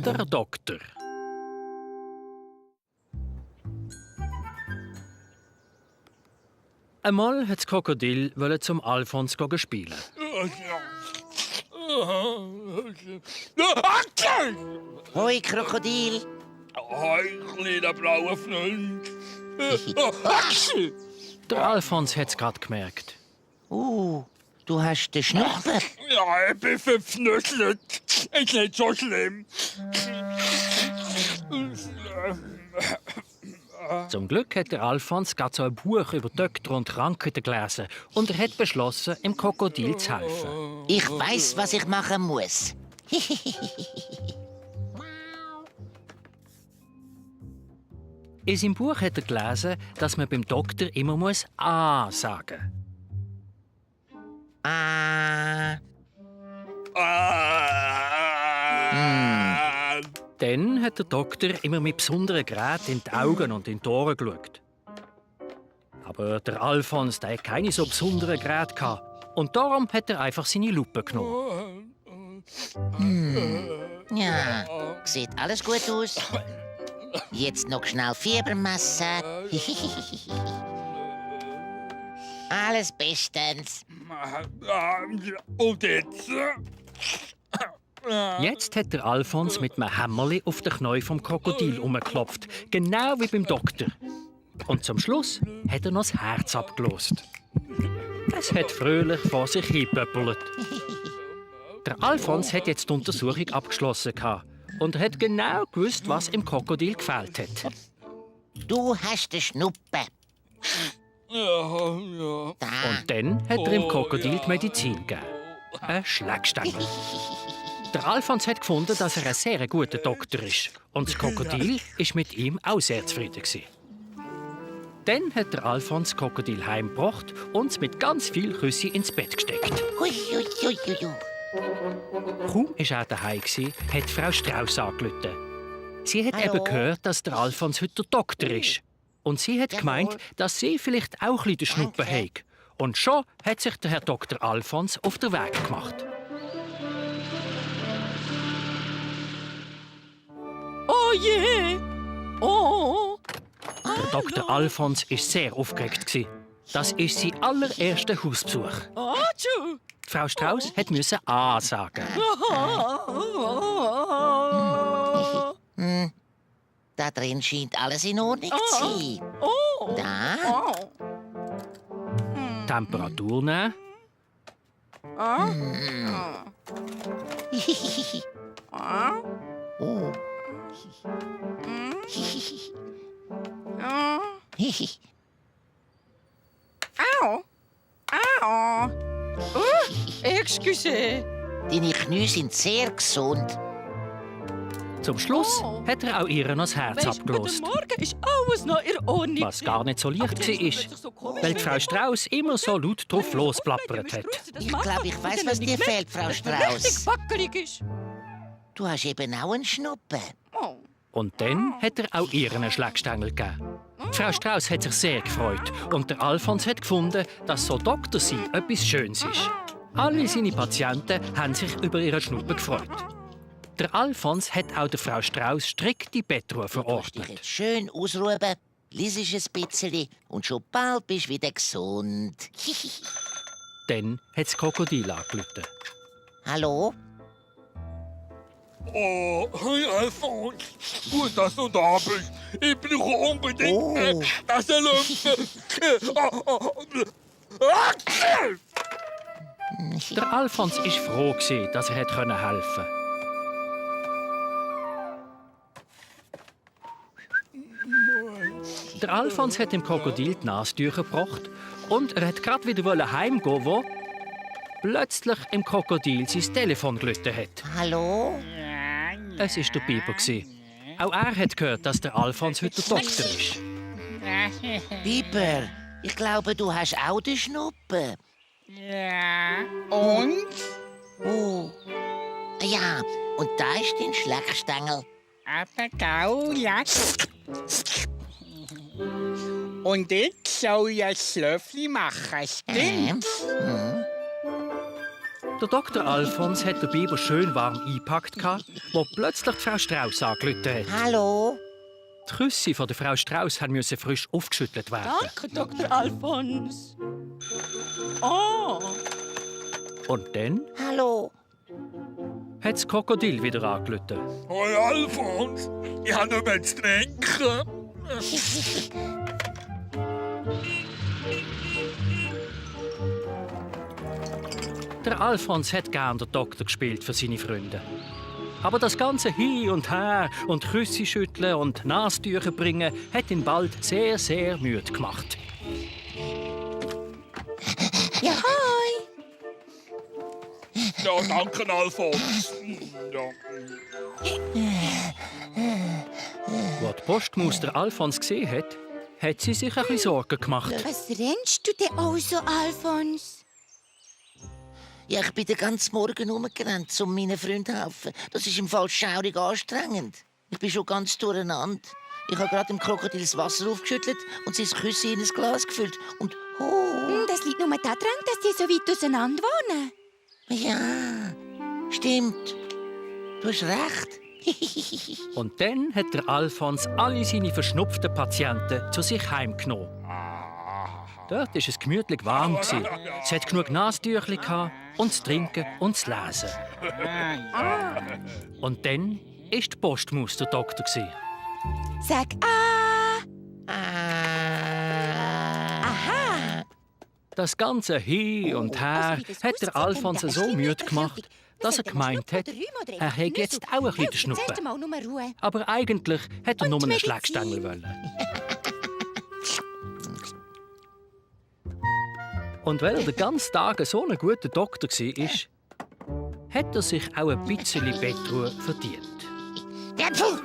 Der Doktor. Einmal hat das Krokodil zum Alfons spielen. Hoi, Krokodil. Hoi, kleiner blauer Freund. Der Alfons hat es gerade gemerkt. Du hast den Schnupfen. Ja, ich bin verknüttelt. Ist nicht so schlimm. Zum Glück hat der Alfons gerade so ein Buch über Doktor und Krankheiten gelesen und er hat beschlossen, dem Krokodil zu helfen. Ich weiss, was ich machen muss. In seinem Buch hat er gelesen, dass man beim Doktor immer «A» sagen muss. Dann hat der Doktor immer mit besonderen Geräten in die Augen und in die Ohren geschaut. Aber der Alfons hatte keine so besonderen Geräte. Und darum hat er einfach seine Lupe genommen. Ja, sieht alles gut aus. Jetzt noch schnell Fieber messen. Alles bestens. Und jetzt? Jetzt hat der Alfons mit einem Hämmerli auf den Knie vom Krokodil umgeklopft. Genau wie beim Doktor. Und zum Schluss hat er noch das Herz abgelost. Es hat fröhlich vor sich hingepöppelt. Der Alfons hat jetzt die Untersuchung abgeschlossen und er hat genau gewusst, was im Krokodil gefehlt hat. Du hast den Schnuppen. Ja. Da. Und dann hat er dem Krokodil die Medizin gegeben. Ein Schlagstängel. Der Alfons hat gefunden, dass er ein sehr guter Doktor ist. Und das Krokodil war mit ihm auch sehr zufrieden. Dann hat der Alfons das Krokodil heimgebracht und es mit ganz viel Küsse ins Bett gesteckt. Hui, hui, hui, hui, hui. Kaum war er daheim, hat Frau Strauss angerufen. Sie hat Hallo? eben gehört, dass der Alfons heute der Doktor ist. Und sie hat gemeint, dass sie vielleicht auch ein bisschen den Schnuppen Danke. hat. Und schon hat sich der Herr Dr. Alfons auf den Weg gemacht. Oh je! Oh! Der Dr. Alfons war sehr aufgeregt. Das ist sein allererster Hausbesuch. Atschu! Die Frau Strauss musste «A» sagen. Da drin scheint alles in Ordnung zu sein. Da. Temperatur nehmen. Oh. Au! Au! Excusez! Deine Knie sind sehr gesund. Zum Schluss Oh. hat er auch ihr noch das Herz Weisst, abgelost. guten Morgen ist alles noch in Ordnung. Was gar nicht so leicht war, weil die Frau Strauss immer so laut drauf losplappert hat. Ich glaube, ich weiss, was dir fehlt, Frau Richtig Strauss. wackelig ist. Du hast eben auch einen Schnuppen. Oh. Und dann hat er auch ihr einen Schlagstängel gegeben. Die Frau Strauss hat sich sehr gefreut und der Alfons hat gefunden, dass so Doktor sein etwas Schönes ist. Alle seine Patienten haben sich über ihren Schnuppen gefreut. Der Alfons hat auch der Frau Strauss strikte Bettruhe Du musst dich verordnet. jetzt schön ausruhen, liest ein bisschen und schon bald bist du wieder gesund. Dann hat das Krokodil angerufen. Hallo? Oh, hi Alfons. Gut, dass du da bist. Ich brauche unbedingt Oh. das Lümpfe. Der Alfons war froh, dass er helfen konnte. Der Alfons hat dem Krokodil die Nasentücher gebracht und er hat gerade wieder heimgehen, wo plötzlich im Krokodil sein Telefon geläutet hat. Hallo? Es war der Biber. Auch er hat gehört, dass der Alfons heute der Doktor ist. Biber, ich glaube, du hast auch den Schnuppen. Ja. Und? Und da ist dein Schleckstängel. Aber gau, ja. Und jetzt soll ich ein Slöffli machen, stimmt's? Der Dr. Alfons hat den Biber schön warm eingepackt, wo plötzlich die Frau Strauss angerufen hat. Hallo? Die Küsse von der Frau Strauss mussten frisch aufgeschüttelt werden. Danke, Dr. Alfons. Oh, Und dann Hallo? hat das Krokodil wieder angerufen. Hoi Alfons, ich habe nicht mehr zu trinken. Der Alfons hat gern den Doktor gespielt für seine Freunde. Aber das ganze Hin und Her und Küsse schütteln und Nastücher bringen hat ihn bald sehr, sehr müde gemacht. Ja, hoi. Ja, danke Alfons. Ja. Als die Postmaus der Alfons gesehen hat, hat sie sich ein bisschen Sorgen gemacht. Was rennst du denn auch so, Alfons? Ja, ich bin den ganzen Morgen rumgerannt, um meinen Freunden zu helfen. Das ist im Fall schaurig anstrengend. Ich bin schon ganz durcheinander. Ich habe gerade dem Krokodil das Wasser aufgeschüttelt und sein Küsse in ein Glas gefüllt. Und Das liegt nur daran, dass die so weit auseinander wohnen. ja, stimmt. Du hast recht. Und dann hat der Alfons alle seine verschnupften Patienten zu sich heimgenommen. Dort war es gemütlich warm. Es hat genug Nastüchli und das Trinken und das Lesen. Und dann war die Postmaus der Doktor. Sag Aha. Das ganze Hin und Her hat der Alfons so müde gemacht, dass er gemeint hat, er hätte jetzt auch ein bisschen Schnuppen. Mal nur Ruhe. Aber eigentlich hätte er nur einen Medizin. Schleckstängel wollen. Und weil er den ganzen Tag so ein guter Doktor war, hat er sich auch ein bisschen Bettruhe verdient. Ja, pfuh.